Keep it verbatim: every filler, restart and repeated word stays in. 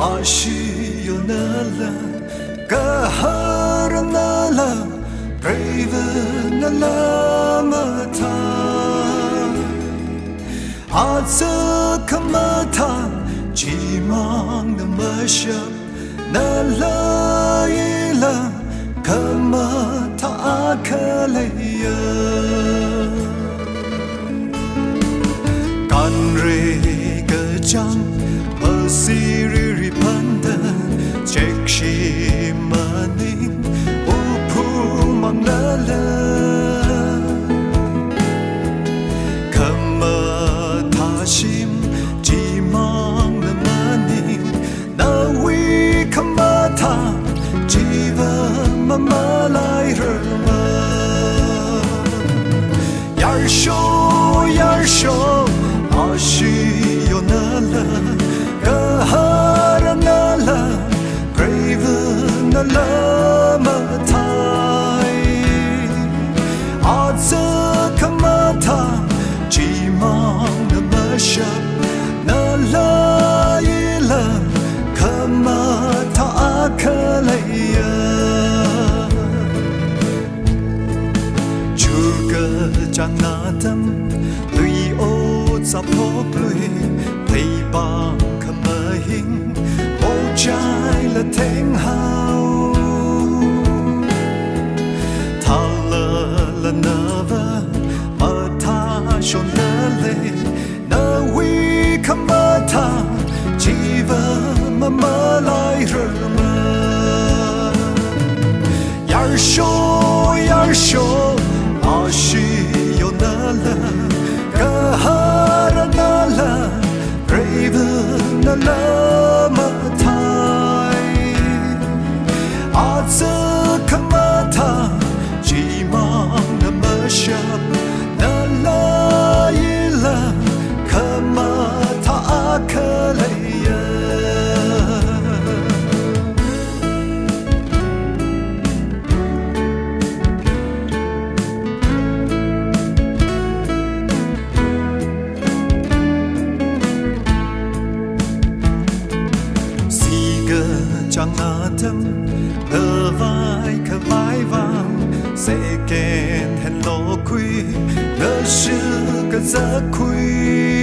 Ashiyo nala, gaharan nala, preiva nala mathā. Aja khamathā, chimang na mashap, nala ila, khamathā akha leiya. Kanre kachāng, masiriri phanda, chekshi maning, uphumang lala. Khamathā shim, chimang na maning, nawui khamathā, chiva mamalairarma. Yarsho, yarsho, ashiyo nala, gaharan nala, preiva nala mathā. Aja khamathā, chimang na mashap, nala ila, khamathā akha leiya. Churkachāng atam, tui otsak phoklui, pheipāng khamahing, mochaila thenghao. Thalala nava, mathāshon lala, nawui khamathā, chiva mamalairarma. Yarsho, yarsho, ashiyo nala, gaharan nala, preiva nala mathā. Aja khamathā, chimang na mashap, nala ila, khamathā akha leiya. Sikachāng atam, khavai khavai vang, second hand lokhui, ngashu kazakhui.